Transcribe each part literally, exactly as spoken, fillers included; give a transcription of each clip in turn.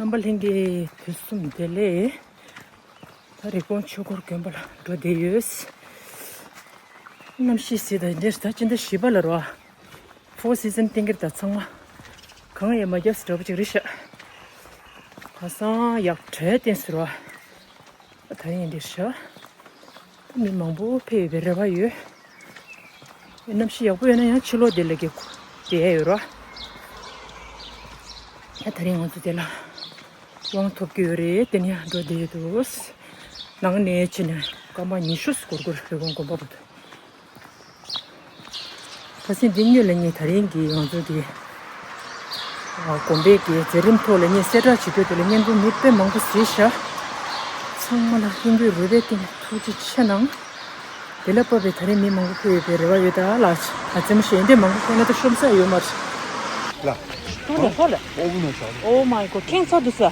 རྣམ་པ་ལྷན་རྒྱས་དུས་གསུམ་བདེ་ལེགས། ད་རི་ཀོན་ཆོས་འཁོར་དགོན་པ་ལ་འགྲོ་བསྡད་ཡོད། གནམ་གཤིས་གཟིགས་དང་འདིར་ད་སྤྱི་ཟླ་བཞི་པ་ལ་རོ། ཕོར་སི་ཛན་སྟོན་གྱི་རེད། ད་ཚང་མ་གངས་ཡང་མ་བརྒྱབ་ས་འདྲ་པོ་ཅིག་རེད་ཤག་ཁ་སང་ཡག་དྲོད་བསྟན་ཟེར་བ། ད་ཡིན་འདིར་ཤག་མི་མང་པོ་ཕེབས་ཡོད་པའི་རེ་བ་ཡོད། གནམ་གཤིས་ཡག་པོ་ཡོད་ན་ཡང་ཕྱི་ལོགས་དེ་ལ་གི་བསྡད་ཡོད་རོ། ད་ད་རིང་ང་ཚོ་དེ་ལ་དབང་ཐོབ་ཀྱི་ཡོད་རེད། དེ་ནས་འགྲོ་བསྡད་ཡོད་འདུག་ནང་ནས་ཕྱིན་ནས་སྐར་མ་ཉི་ཤུ་འགོར་འགོར་རི་ཀོན་དགོན་པ་བར་དུ། ཁ་སང་འདི་སྔོན་ལ་ངས་ད་རིང་གི་ང་ཚོ་གི་ཨ་དགོན་པའི་གི་མཛད་རིམ་ཐོག་ལ་ངས་གསལ་བསྒྲགས་བྱེད་དུས་དེ་ལ་བརྙན་ཐུང་མི་དཔེ་མང་པོ་གཟིགས་ཤག་ཚང་མ་ལ་སྙིང་གི་རུས་པའི་གཏིང་ནས་ཐུགས་རྗེ་ཆེ་གནང་། དེ་ལ་བབས་པའི་ད་རིང་མི་མང་པོ་ཕེབས་ཡོད་པའི་རེ་བ་ཡོད། ད་ལགས་ཨ་ཙི་མོ་ཞེ་འདྲ་མང་པོ་ཕེབས་ན་ད་ཤོམ་ས་ཡོད་མ་རེད། ལ། ཐོ་ལེ་ཐོ་ལེ། ཨོ་བུ་ནོ་ཆ་ལེ། Oh my god ཁེངས་ཚ་འདུག་ས།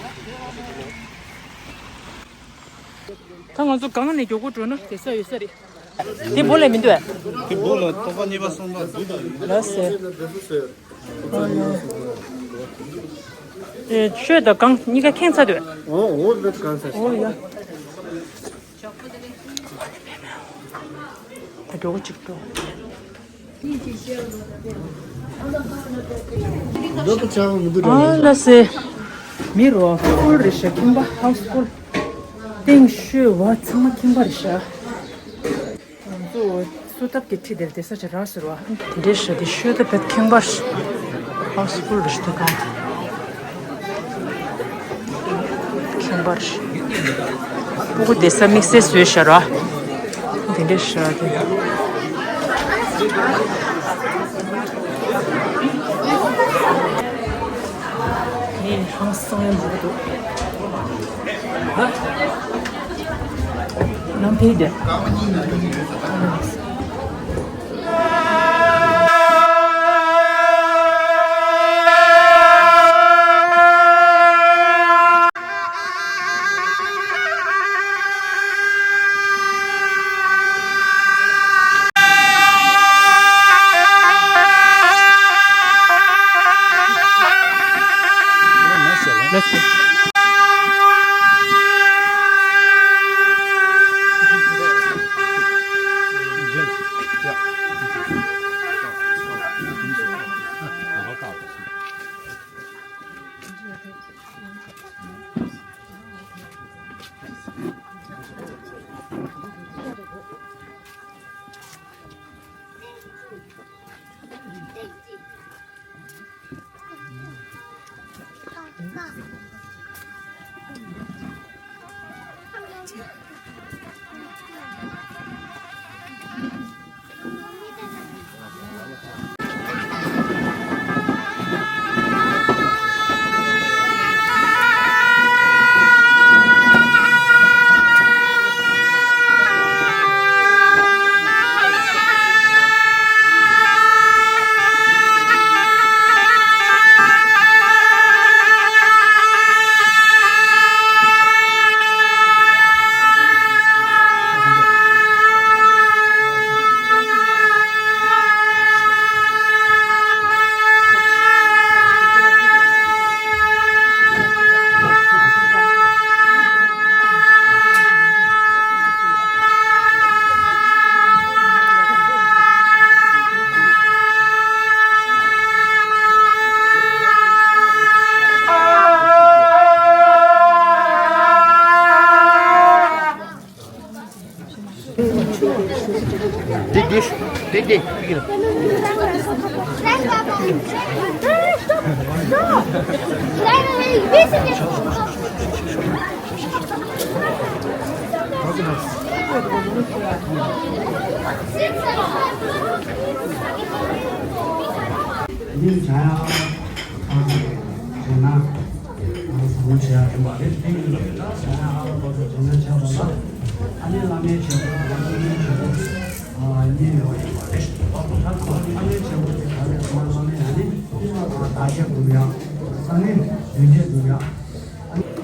ད་ང་ཚོ་གང་ནས་མགྱོགས་པོ་འགྲོ་ན་བསྡད་ས་ཡོད་ས་རེད། དེ་བོ་ལས་མི་འདུག་ཨ། དེ་བོ་ལ་ཏོག་པ་གཉིས་པ་གསུམ་པ་འདུག་ད་ཡོད། ལགས་སེ། ཨེ་ཆོས་དང་གང་གཉིས་ཀ་ཁེངས་ཚ་འདུག་ཨོ་ཨོ་ལེ་གང་ས། ཨོ་ཡ། ད་མགྱོགས་པོ་གཅིག་འགྲོ། ཨ་ལ་སེ། མི་རོ་ཧའུ་སི་ཕུལ་རེད་ཤག་ཁང་པ་ཧའུ་སི་ཕུལ། སྟེང་ཤོད་བ་ཚང་མ་ཁང་པ་རེད་ཤག་ང་ཚོ་སུ་ཐབ་ཀྱི་ཁྲི་དེར་བསྡད་ས་ཅིག་རག་ཟེར་བ། དེ་འདྲའི་ཤ་དེ་ཤོད་ད་བེད་ཁེངས་པར། ཧའུ་སི་ཕུལ་རེད་ཤག་ད་གང་། ཁེངས་པར། སྤུ་གུ་བསྡད་ས་དམིགས་བསལ་བཟོས་ཤག་ར། དེ་འདྲའི་ཤ་དེ། ངས་ཧང་སང་ཡང་མ་འདུག་ནང་ཕེབས་ཏེ།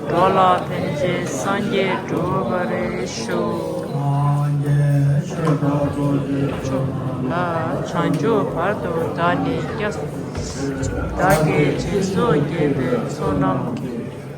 འགྲོ་ལ་ཕན་ཕྱིར་སངས་རྒྱས་འགྲུབ་པར་ཤོག་ལ། བྱང་ཆུབ་བར་དུ་བདག་ནི་སྐྱབས། བདག་གིས་སྦྱིན་སོགས་བགྱིས་པའི་བསོད་ནམས་ཀྱིས།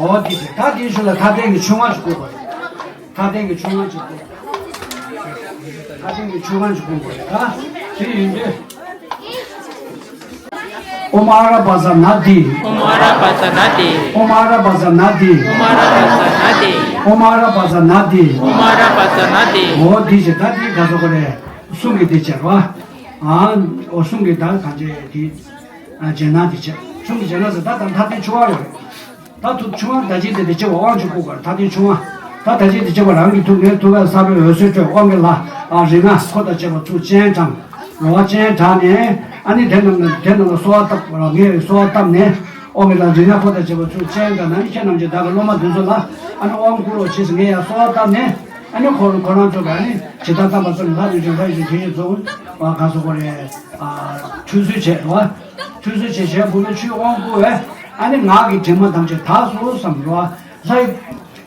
འོ་དེ་དེ་ད་དེའི་ཤུལ་ལ་མཐའ་རྟེན་གྱི་ཆུང་བ་ཞིག་བསྐུར་བ་རེད། མཐའ་རྟེན་གྱི་ཆུང་བ་ཞིག་བསྐུར་བ་རེད། མཐའ་རྟེན་གྱི་ཆུང་བ་ཞིག་བསྐུར་བ་རེད། ད་དེ་ཡིན་དུས། ཨོཾ་ཨ་ར་པ་ཙ་ན་དྷཱིཿ། ཨོཾ་ཨ་ར་པ་ཙ་ན་དྷཱིཿ། ཨོཾ་ཨ་ར་པ་ཙ་ན་དྷཱིཿ། ཨོཾ་ཨ་ར་པ་ཙ་ན་དྷཱིཿ། ཨོཾ་ཨ་ར་པ་ཙ་ན་དྷཱིཿ། ཨོཾ་ཨ་ར་པ་ཙ་ན་དྷཱིཿ། འོ་འདི་བྱས། ད་འདི་ག་ཚོད་གོ་རེད། གསུང་གི་འདི་བྱས་རོ། ཨ། འོ་གསུང་གི་ད་གང་བྱས་འདི། ཨ་རྗེས་གནང་འདི་བྱས། གསུང་གི་རྗེས་གནང་ཟེར་ད་ད་མཐའ་རྟེན་ཆུང་བ་ཡོད་རེད། ད་ཐུགས་ཆུང་བ་ད་ཅི་དེ་དེ་བྱེད་པ་དབང་ཕྱུག་སྐུ་གར་ད་དེ་ཆུང་བ། ད་ད་ཅི་དེ་བྱེད་པ་རང་གི་ཐུགས་ངའི་ཐུགས་ཀར་ས་བོན་འོད་ཟེར་འཕྲོས། དབང་གི་ལྷ་ཨ་རིགས་ལྔ་འཁོར་དང་བཅས་པ་ཚུར་སྤྱན་དྲངས། རོ་བ་སྤྱན་དྲངས་ནས་ཨ་ནི་དེ་རྣམས་ལ་དེ་རྣམས་ལ་གསོལ་བ་བཏབ་རོ། ངས་གསོལ་བ་བཏབ་ནས་དབང་གི་ལྷ་རིགས་ལྔ་འཁོར་དང་བཅས་པ་ཚུར་སྤྱན་དྲངས་ནས་ཨ་ནི་ཁྱེད་རྣམས་ཀྱིས་བདག་གི་སློབ་མ་འདི་ཚོ་ལ་ཨ་ནི་དབང་བསྐུར་རོགས་ཞེས་ངས་ཡང་གསོལ་བ་བཏབ་ནས་ཨ་ནི་ཁོ་ཁོ་རང་ཚོ་ག་ནི་ཇི་ལྟར་བསམ་པ་ཙམ་ལྷ་རིགས་ལྔ་ཡོད་ཅིང་དེ་ཡི་ཚོགས་ཨ་ག་སོ་གོ་རེ་ཨ་ཁྲུས་གསོལ་བྱས་རོ། ཁྲུས་གསོལ་བྱས་བྱས་བུ་མོའི་ཆུའི་དབང་བསྐུར་བས། ཨ་ནི་ངག་གི་དྲི་མ་ཐམས་ཅད་དག་སོང་བསམ་རོ། ལྷ་ཡི་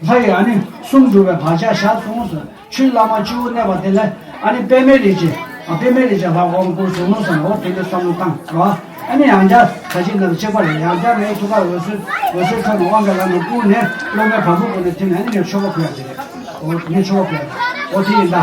ལྷ་ཡི་ཨ་ནི་གསུང་སྒྲུབ་པའི་བག་ཆགས་བཞག་སོང་ཟེར། ཆུའི་བླ་མ་སྤྱི་བོར་གནས་པ་དེ་ལས་ཨ་ནི་པདྨའི་རིགས་ཀྱི་ཨ་པདྨའི་རིགས་ཀྱི་ལྷ་དབང་བསྐུར་སོང་ཟེར། འོ་དེ་འདྲའི་བསམ་བློ་བཏང་རོ། ཨ་ནི་ཡང་བསྐྱར་ད་ཅི་འདི་ལ་གཅིག་པ་རེད། ཡང་བསྐྱར་ངའི་ཐུགས་ཀར་འོད་ཟེར་འོད་ཟེར་འཕྲོས་ནས་དབང་གི་ལྷ་རྣམས་བསྐུར་ནས་སློབ་མའི་བ་སྤུ་བསྐུར་ནས་ཐིམ་ནས་ཨ་ནི་ངས་མཆོད་པ་ཕུལ་ཡ་དེ་རེད། འོ་ངས་མཆོད་པ་ཕུལ་ཡ་འོ་དེ་ཡིན་ད།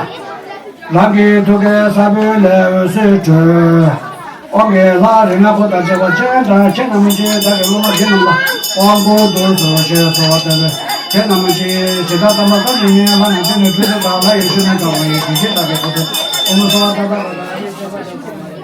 རང་གི་ཐུགས་ཀའི་ས་བོན་ལས་འོད་ཟེར་འཕྲོས། དབང་གི་ལྷ་རིགས་ལྔ་འཁོར་དང་བཅས་པ་སྤྱན་དྲངས། ཁྱེད་རྣམས་ཀྱིས་བདག་གི་སློབ་མ་འདི་རྣམས་ལ་དབང་བསྐུར་དུ་གསོལ་ཞེས་གསོལ་བ་བཏབ་པས། ཁྱེད་རྣམས་ཀྱིས་ཇི་ལྟར་བསམ་པ་ཙམ་ཉིད་ངའི་ལྷ་རྣམས་ཀྱི་ནི་ཁྲུས་གསོལ་དང་ལྷ་ཡི་ཆུ་མེ་དང་འོ་ཡི་གུས་ཤིང་བདག་གི་ཁོ་ཚོ་ཨོཾ་སྭ་བྷཱ་ཏ་ཏ་ག་ད། རབ་འབྱམས་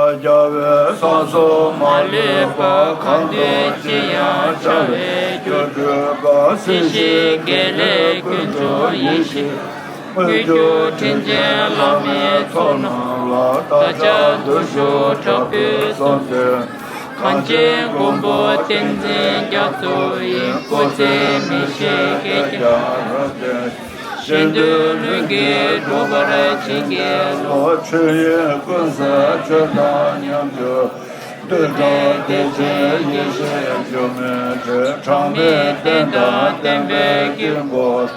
རྒྱལ་བའི་ས་སོགས་མ་ལུས་པ། གང་འདུལ་ཅི་ཡང་བྱ་བའི་རྒྱུར་གྱུར་པ། སྲིད་ཞིའི་དགེ་ལེགས་ཀུན་འགྲོ་ཡེ་ཤེས། དངོས་གྱུར་དྲིན་ཅན་བླ་མའི་ཚོགས་རྣམས་ལ། བདག་ཅག་བརྟུལ་ཞུགས་དྲག་པོས་གསོལ་འདེབས། གངས་ཅན་མགོན་པོ་བསྟན་འཛིན་རྒྱ་མཚོ་ཡི། སྐུ་ཚེ་མི་ཤིགས་བསྐལ་བརྒྱར་རབ་བརྟན། གཞན་དོན་ལྷུན་གྱིས་འགྲུབ་པར་བྱིན་གྱིས་རློབས། ཆོས་དབྱིངས་ཀུན་གསལ་ཆོས་དང་མཉམ་སྦྱོར། རྡུལ་ཕྲ་བདེ་ཆེན་ཡེ་ཤེས་འགྱུར་མེད་སྤྲོས། གྲངས་མེད་རྟེན་དང་བརྟེན་པའི་དཀྱིལ་འཁོར།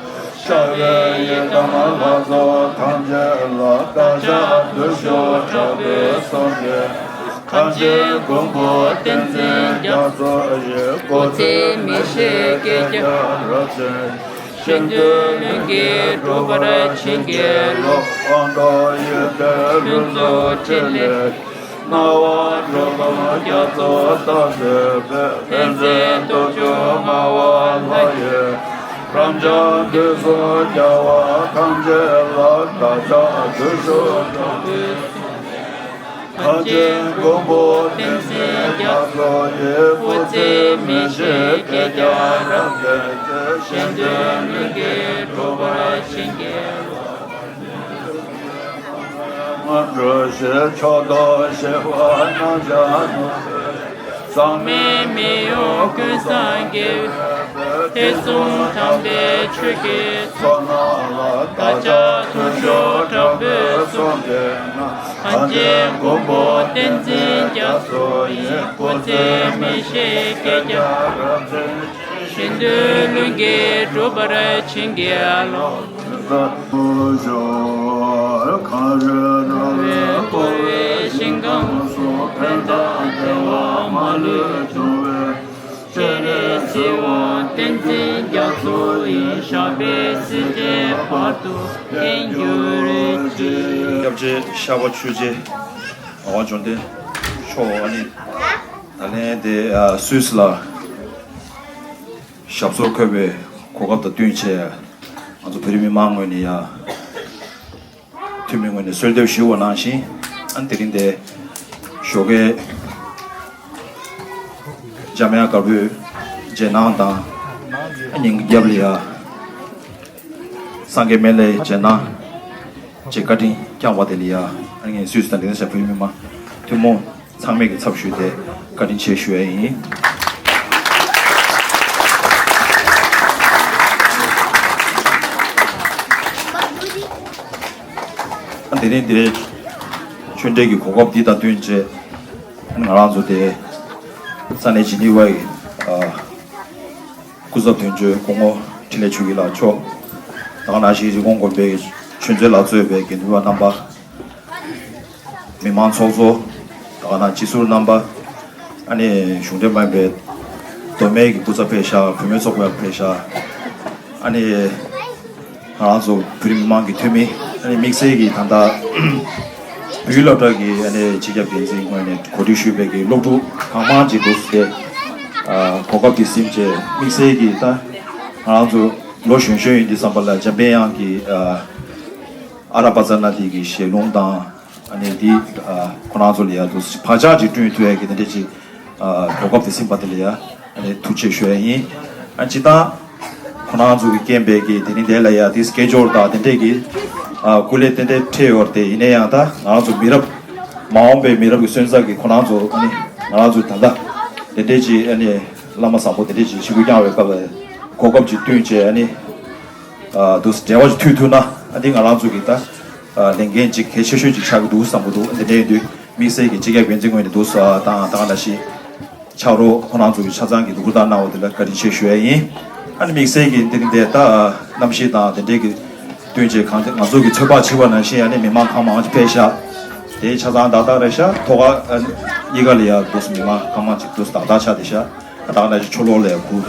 ཤར་བའི་ཡི་དམ་ལྷ་ཚོགས་ཐམས་ཅད་ལ། བདག་ཅག་བརྟུལ་ཞུགས་དྲག་པོས་གསོལ་འདེབས། གངས་ཅན་མགོན་པོ་བསྟན་འཛིན་རྒྱ་མཚོ་ཡི། སྐུ་ཚེ་མི་ཤིགས་བསྐལ་བརྒྱར་རབ་བརྟན། གཞན་དོན་ལྷུན་གྱིས་འགྲུབ་པར་བྱིན་གྱིས་རློབས། དབང་དང་ཡོན་ཏན་ལྷུན་རྫོགས་ཕྲིན་ལས། སྣང་བ་འགྲོ་ཀུན་རྒྱ་མཚོ་ལྟར་མཛད་པའི། མཁྱེན་བརྩེ་སྟོབས་བཅུ་མངའ་བ་ལྷ་ཡི། རབ་འབྱམས་དུས་གསུམ་རྒྱལ་བ་ཐམས་ཅད་ལ། བདག་ཅག་བརྟུལ་ཞུགས་དྲག་པོས་གངས་ཅན་མགོན་པོ་བསྟན་འཛིན་རྒྱ་མཚོ་ཡི། སྐུ་ཚེ་མི་ཤིགས་བསྐལ་བརྒྱར་རབ་བརྟན་ཅིང་། གཞན་དོན་ལྷུན་གྱིས་འགྲུབ་པར་བྱིན་གྱིས་རློབས། འགྲོ་ཞེས་ཕྱོགས་རྟོགས་ཞེས་པ་རྣམ་གཞག་ནོ། ཟག་མེད་མི་གཡོ་ཀུན་བཟང་རྒྱལ་བའི་དཔལ། ཐེག་གསུམ་དམ་པའི་ཆོས་ཀྱི་ཚོགས། བསོད་ནམས་ལ་བདག་ཅག་ཐུགས་མཆོག་དྲང་པོའི་གསུང་བསྟན་ན། གངས་ཅན་མགོན་པོ་བསྟན་འཛིན་རྒྱ་མཚོ་ཡི། སྐུ་ཚེ་མི་ཤིགས་བསྐལ་བརྒྱར་རབ་བརྟན། ཞིང་དུ་ལྷུན་གྱིས་གྲུབ་པར་བྱིན་གྱིས་རློབས། བསྐོར་བའི་ཞིང་ཁམས་སུ། ཕན་དང་བདེ་བ་མ་ལུས་འབྱུང་བའི་ཕྱིར། སྲིད་དབང་བསྟན་འཛིན་རྒྱ་མཚོ་ཡི། ཞབས་པད་སྲིད་མཐའི་བར་དུ་བརྟན་གྱུར་ཅིག། སྐྱབས་རྗེ་ཤར་པ་ཆོས་རྗེ་ངག་དབང་འབྱོར་ལྡན་མཆོག་ཨ་ནི་ད་ལན་དེ་ཨ་སུད་སི་ལ་ཞབས་སོར་འཁོད་པའི་གོ་སྐབས་དང་བསྟུན་བྱས། ང་ཚོ་བོད་རིགས་མི་མང་ངོས་ནས་ཡ་འཐུས་མི་ངོས་ནས་གསོལ་འདེབས་ཞུས་པ་ནང་བཞིན། ཨ་ནི་དེ་རིང་དེ་ཞོགས་ཀའི་འཇམ་དབྱངས་དཀར་པོའི་རྗེས་གནང་དང་། ཨ་ཉིན་རྒྱབ་ལ་ཡ་སངས་རྒྱས་སྨན་བླའི་རྗེས་གནང་བཅས་བཀའ་དྲིན་བསྐྱངས་པ་དེ་ལ་ཡ། ཨ་ནི་ངས་སུད་སི་དང་ལི་ཐ་ཤ་བོད་རིགས་མི་མང་ཐུན་མོང་ཚང་མས་ཀྱི་ཚབ་ཞུས་ཏེ་བཀའ་དྲིན་ཆེ་ཞུ་ཡ་ཡིན། ཨ་དེ་རིང་དེ་ཆོས་འབྲེལ་གྱི་གོ་སྐབས་འདི་དང་བསྟུན་བྱས། ང་རང་ཚོ་དེ་ས་གནས་ཇི་ནི་ཝའི་ཨ་སྐུ་ཚབ་དོན་གཅོད་སྐུ་ངོ་འཕྲིན་ལས་ཆོས་སྐྱིད་ལགས་མཆོག། ད་ག་ནང་བཞིན་རི་ཀོན་དགོན་པའི་ཆོས་མཛད་ལ་གཙོས་པའི་དགེ་འདུན་པ་རྣམ་པ། མི་མང་ཚོགས་གཙོ། ད་ག་ནང་སྤྱི་ཟུར་རྣམ་པ། ཨ་ནི་གཞུང་འབྲེལ་མ་ཡིན་པའི་མདོ་སྨད་ཀྱི་སྐུ་ཚབ་ཕེབས་ཤག། བུད་མེད་ཚོགས་པ་ཕེབས་ཤག། ཨ་ནི་ང་རང་ཚོ་བོད་རིགས་མི་མང་གི་འཐུས་མི། ཨ་ནི་དམིགས་བསལ་གྱིས་ད་ལྟ་བོད་ཡིག་སློབ་གྲྭ་གི་ཨ་ནི་སྤྱི་ཁྱབ་འགན་འཛིན་ངོས་ནས་གོ་སྒྲིག་ཞུས་པའི་གི་སློབ་ཕྲུག་གང་མང་ཅིག་འདུག་སྟེ། ཨ་གོ་སྐབས་དེ་ཟིན་བྱས། དམིགས་བསལ་གྱིས་ད་ང་རང་ཚོ་ལོ་གཞོན་གཞོན་ཡིན་དུས་ཙམ་པ་ལ་འཇམ་དཔལ་དབྱངས་ཀྱི་ཨ་ཨ་ར་པ་ཙ་ན་དེ་གི་ཞལ་ལུང་དང་། ཨ་ནི་འདི་ཨ་ཁོ་རང་ཚོ་ལ་ཡ་དུ་བག་ཆགས་ཅིག་བསྐྲུན་ཐུབ་ཡ་གི་དེ་འདྲ་ཅིག་ཨ་གོ་སྐབས་དེ་ཟིན་པ་དེ་ལ་ཡ་ཨ་ནི་ཐུགས་རྗེ་ཆེ་ཞུ་ཡ་ཡིན། ཨ་སྤྱིར་བཏང་ཁོ་རང་ཚོ་གི་རྐྱེན་པས་ཀྱི་དེ་རིང་དེ་ལ་ཡ་དེ་སི་ཀེ་ཇུལ་དང་དེ་འདྲས་ཀྱི་ཨ་སྐུ་ལས་ཏན་ཏན་འཕྲད་ཡོད་རེད་དེ། ཡིན་ན་ཡང་ད་ང་རང་ཚོ་མི་རབས་མ་འོངས་པའི་མི་རབས་ཀྱི་སོན་རྩ་གི་ཁོ་རང་ཚོ་ཨ་ནི་ང་རང་ཚོ་ད་ལྟ་དེ་འདྲས་ཀྱི་ཨ་ནི་བླ་མ་བཟང་པོ་དེ་འདྲས་ཀྱི་ཞིག་སྐུ་བསྐྱངས་པའི་སྐབས་ལ་གོ་སྐབས་ཅིག་བསྟུན་བྱས། ཨ་ནི་ཨ་དུ་འབྲེལ་བ་ཅིག་མཐུད་ཐུབ་ན། ཨ་འདི་ང་རང་ཚོ་གི་ད་ཨ་ལས་འགན་ཅིག་གལ་ཆེ་ཤོས་ཅིག་ཆགས་ཀྱི་འདུག་བསམ་གྱི་འདུག། འདི་འདྲ་ཡིན་དུས་དམིགས་བསལ་གྱི་སྤྱི་ཁྱབ་འགན་འཛིན་ངོས་ནས་འདུག་ས་དང་ད་ག་ནང་བཞིན་ཕྱག་རོགས་ཁོ་རང་ཚོ་གི་ཆ་ཚང་གི་རུ་ཁུར་བཏང་གནང་བ་དེ་ལ་བཀའ་དྲིན་ཆེ་ཞུ་ཡ་ཡིན། ཨ་ནི་དམིགས་བསལ་གྱི་འདི་རིང་དེ་ད་གནམ་གཤིས་དང་དེ་འདྲའི་གི་བསྟུན་བྱས་གང་ང་ཚོ་གི་ཚོད་དཔག་བྱས་པ་ནང་བཞིན་ཨ་ནི་མི་མང་གང་མང་ཅིག་ཕེབས་ཤག། དེ་ཆ་ཚང་ཏག་ཏག་རེད་ཤག། ཐོག་ཁ་ཨ་ནི་གཉིས་ཀ་ལ་ཡ་འདུག་སེ་མི་མང་གང་མང་ཅིག་འདུག་སེ་ཏག་ཏག་ཆགས་བསྡད་ཤག། ཨ་ད་ག་ནང་བཞིན་ཕྱི་ལོགས་ལ་ཡ་ཁུར།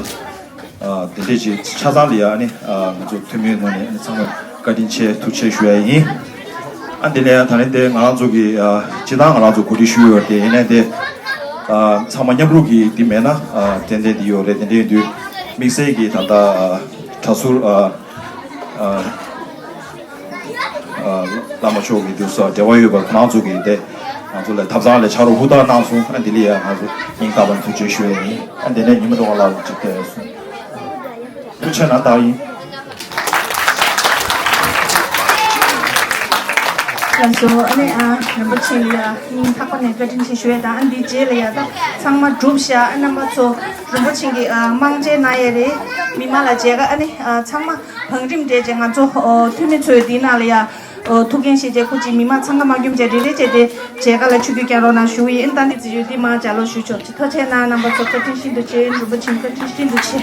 ཨ་དེ་འདྲས་ཅིག་ཆ་ཚང་ལ་ཡ་ཨ་ནི་ཨ་ང་ཚོ་འཐུས་མིའི་ངོས་ནས་ཨ་ནི་ཚང་མར་བཀའ་དྲིན་ཆེ་ཐུགས་རྗེ་ཆེ་ཞུ་ཡ་ཡིན། ཨ་དེ་ནས་ད་ནི་དེ་ང་རང་ཚོ་གི་ཨ་སྤྱིར་བཏང་ང་རང་ཚོ་གོ་སྒྲིག་ཞུས་ཡོད་དེ། ཡིན་ནའི་དེ་ཨ་ཚང་མ་མཉམ་རུབ་ཀྱི་འདི་མེད་ན་ཨ་ཏན་ཏན་འདི་ཡོད་རེད། དེ་འདྲ་ཡིན་དུས་དམིགས་བསལ་གྱི་ད་ལྟ་ཨ་གྲྭ་ཟུར་ཨ་ཨ་ཨ་བླ་མ་མཆོག་གི་དུས་སུ་འབྲེལ་བ་ཡོད་པ་ཁོ་རང་ཚོ་གིས་དེ་ང་ཚོ་ལ་ཐབ་ཚང་ལ་ཕྱག་རོགས་ཧུར་ཐག་གནང་སོང་། ཨ་འདི་ལ་ཡ་ང་ཚོ་སྙིང་ཐག་པ་ནས་ཐུགས་རྗེ་ཆེ་ཞུ་ཡ་ཡིན། ཨ་འདི་ནས་ཉི་མ་སྒྲོལ་དཀར་ལགས་ལ་ཅིག་ཕེབས་སོང་། ཐུགས་རྗེ་གནང་དང་ཡིན། ལགས་སོ། ཨ་ནི་ཨ་རིན་པོ་ཆེ་ལ་ཡ་སྙིང་ཐག་པ་ནས་བཀའ་དྲིན་ཆེ་ཞུ་ཡ་དང་། ཨ་འདི་རྗེས་ལ་ཡ་ད་ཚང་མ་གྲུབ་ཤག། ཨ་རྣམ་པ་ཚོ་རིན་པོ་ཆེ་གི་ཨ་དམངས་གཅེས་གནང་ཡ་རེད། མི་མང་ལ་མཇལ་ཁ་ཨ་ནི་ཨ་ཚང་མ་བང་རིམ་སྤྲད་བྱས་ང་ཚོ་ཨོ་འཐུས་མི་ཚོའི་འདི་ནང་ལ་ཡ་ཨོ་ཐུགས་འགན་བཞེས་བྱས་ཁོ་ཅིག་མི་མང་འཚང་ཁ་མ་སྐྱོམ་བྱས་རེ་རེ་བྱས་ཏེ་མཇལ་ཁ་ལ་ཆིབས་བསྒྱུར་བསྐྱངས་རོགས་གནང་ཞུ་གི་ཡིན། ད་འདི་རྩིས་ཡོད་འདི་མང་ལྗགས་ཀློག་ཞུ་ཆོག་ཅིག། ཐུགས་རྗེ་གནང་། རྣམ་པ་ཚོ་བཀའ་དྲིན་ཤིན་ཏུ་ཆེ། རིན་པོ་ཆེ་བཀའ་དྲིན་ཤིན་ཏུ་ཆེ།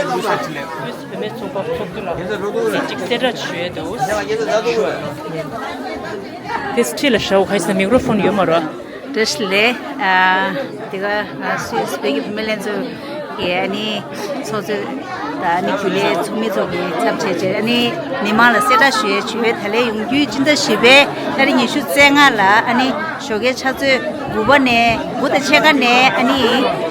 བུད་མེད་ཚོགས་པ་ཚོགས་འདུ་ལ་གཅིག་གསལ་བསྒྲགས་ཞུ་ཡས་འདུག། དེ་ཁྲིད་ལ་ཤའོ་ག་ས་མིག་རོ་ཕོན་ཡོད་མ་རོ། བཀྲ་ཤིས་བདེ་ལེགས། ཨ་དེ་ག་ཨ་སུད་སི་བོད་ཀྱི་བུད་མེད་ལྷན་ཚོགས་ གི་ཨ་ནི་ཚོགས་གཙོ་དང་ཨ་ནི་རྒྱུན་ལས་ཚོགས་མི་ཚོ་གི་ཚབ་བྱས་བྱས་ཨ་ནི་མི་མང་ལ་གསལ་བསྒྲགས་ཞུ་ཡས་བྱུང་བས། ད་ལན་ཡོང་རྒྱུའི་སྤྱི་ཟླ་བཞི་པའི་ཏ་རིག་ཉི་ཤུ་རྩ་ལྔ་ལ་ཨ་ནི་ཞོགས་ཀའི་ཕྱག་ཚོད་དགུ་པ་ནས་དགུ་དང་ཕྱེད་ཀ་ནས་ཨ་ནི་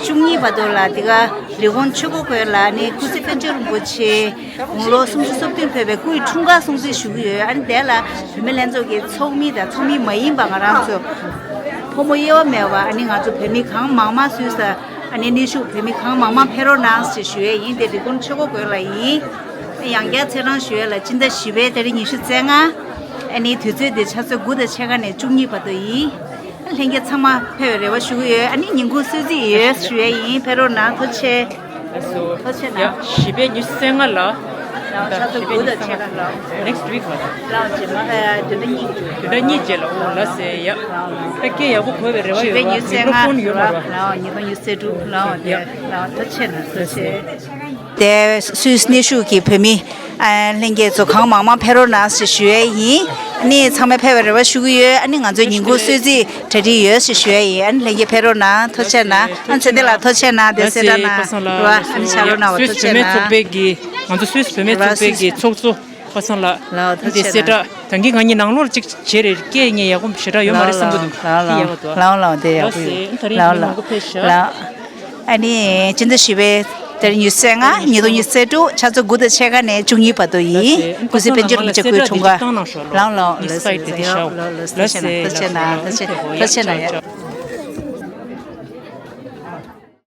བཅུ་གཉིས་བར་དུ་ལ་འདི་ག་ལས་ཁུངས་ཆོས་འཁོར་དགོན་ལ་ཨ་ནི་ཀུན་གཟིགས་པཎ་ཆེན་རིན་པོ་ཆེ་དགུང་ལོ་སུམ་ཅུ་སོ་བདུན་ཕེབས་པའི་སྐུའི་འཁྲུངས་སྐར་སྲུང་བརྩི་ཞུ་གི་ཡོད། ཨ་ནི་དེ་ལ་བུད་མེད་ལྷན་ཚོགས་ཀྱི་ཚོགས་མི་དང་ཚོགས་མི་མ་ཡིན་པ་ང་རང་ཚོ་ཕོ་མོ་དབྱེ་བ་མེད་པ་ཨ་ནི་ང་ཚོ་བོད་མི་གང་མང་མང་སུད་སི་ཨ་ནི་གནས་བཞུགས་བོད་མི་གང་མང་མང་ཕེབས་རོགས་གནང་ཞེས་ཞུ་ཡས་ཡིན། དེ་རི་ཀོན་ཆོས་འཁོར་དགོན་ལ་ཡིན། ཡང་བསྐྱར་ཚེས་གྲངས་ཞུ་ཡས་ལ་སྤྱི་ཟླ་བཞི་པའི་ཏ་རིག་ཉི་ཤུ་རྩ་ལྔ། ཨ་ནི་དུས་ཚོད་དེ་ཆུ་ཚོད་དགུ་དང་ཕྱེད་ཀ་ནས་བཅུ་གཉིས་བར་དུ་ཡིན། ལྷན་རྒྱས་ཚང་མ་ཕེབས་པའི་རེ་བ་ཞུ་གི་ཡོད། ཨ་ནི་ཉིན་གུང་གསོལ་ཚིགས་ཡོད་ཞུ་ཡས་ཡིན། ཕེབས་རོགས་གནང་། ཐུགས་རྗེ་ཆེ། ཐུགས་རྗེ་ཆེ་གནང་། བཞི་པའི་ཉི་ཤུ་རྩ་ལྔ་ལ། ལའོ། ཆུ་ཚོད་དགུ་དང་ཕྱེད་ཀ་ལའོ། Next week ལ། ལའོ། རྗེས་མ་ཨ་བདུན་ཕྲག་གཉིས། བདུན་ཕྲག་གཉིས་རྗེས་ལ། འོ་ལགས་སེ། ཡ། ལའོ་ལའོ། ཕ་གིར་ཡག་པོ་གོ་བའི་རེ་བ་ཡོད་པ། མའི་ཀྲོ་ཕོན་ཡོད་མ་རེད་པ། ལའོ། ཉིས་སྟོང་ཉི་ཤུ་རྩ་དྲུག་ལའོ། དེ་ཡ། ལའོ། ཐུགས་རྗེ་ཆེ་གནང་། ཐུགས་རྗེ་ཆེ། དེ་སུད་སི་གནས་བཞུགས་ཀྱི་བོད་མི་ཨ་ལྷན་རྒྱས་ཚོ་གང་མང་མང་ཕེབས་རོགས་གནང་ཞེས་ཞུ་ཡས་ཡིན། ཨ་ནི་ཚང་མས་ཕེབས་པའི་རེ་བ་ཞུ་གི་ཡོད། ཨ་ནི་ང་ཚོའི་ཉིན་གུང་གསོལ་ཚིགས་གྲ་སྒྲིག་ཡོད་ཞེས་ཞུ་ཡས་ཡིན། ཨ་ནི་ལྷན་རྒྱས་ཕེབས་རོགས་གནང་། ཐུགས་རྗེ་ཆེ་གནང་། ཨ་ཚེ་བརྟན་ལགས་ཐུགས་རྗེ་ཆེ་གནང་། དེ་གསལ་བསྒྲགས་གནང་རེད་པ། ཨ་ནི་ཕྱག་རོགས་གནང་བ་ཐུགས་རྗེ་ཆེ་གནང་། སུད་སི་བོད་མིའི་ཚོགས་པའི་གི། ང་ཚོ་སུད་སི་བོད་མིའི་ཚོགས་པའི་གི་ཚོགས་གཙོ་པ་སངས་ལགས། ལའོ། ཐུགས་རྗེ་ཆེ་གནང་། དེ་གསལ་བསྒྲགས་ད་གིན་ང་གཉིས་ནང་ལོགས་ལ་གཅིག་བྱས་རེད། སྐད་ངས་ཡག་པོ་ཞེ་དྲག་ཡོད་མ་རེད་བསམ་གི་འདུག་ལའོ་ལའོ། ཡག་པོ་འདུག་ལའོ་ལའོ། དེ་ཡག་པོ་ཡོད། ལའོ་སེ། ད་རིང་ལའོ་མི་མང་པོ་ཕེབས་ཤག་ལའོ། ཨ་ནི་སྤྱི་ཟླ་བཞི་པའི་ཏ་རིག་ཉི་ཤུ་རྩ་ལྔ། ཉིས་སྟོང་ཉི་ཤུ་རྩ་དྲུག་ཆུ་ཚོད་དགུ་དང་ཕྱེད་ཀ་ནས་བཅུ་གཉིས་བར་དུ་ཡིན། ཀུན་གཟིགས་པཎ་ཆེན་རིན་པོ་ཆེ་སྐུའི་འཁྲུངས་སྐར། ལའོ་ལའོ། ལགས་སེ། ལགས་སེ། ཐུགས་རྗེ་ཆེ་གནང་། ཐུགས་རྗེ་གནང་། ཐུགས་རྗེ་གནང་། ཐུགས་རྗེ་གནང་།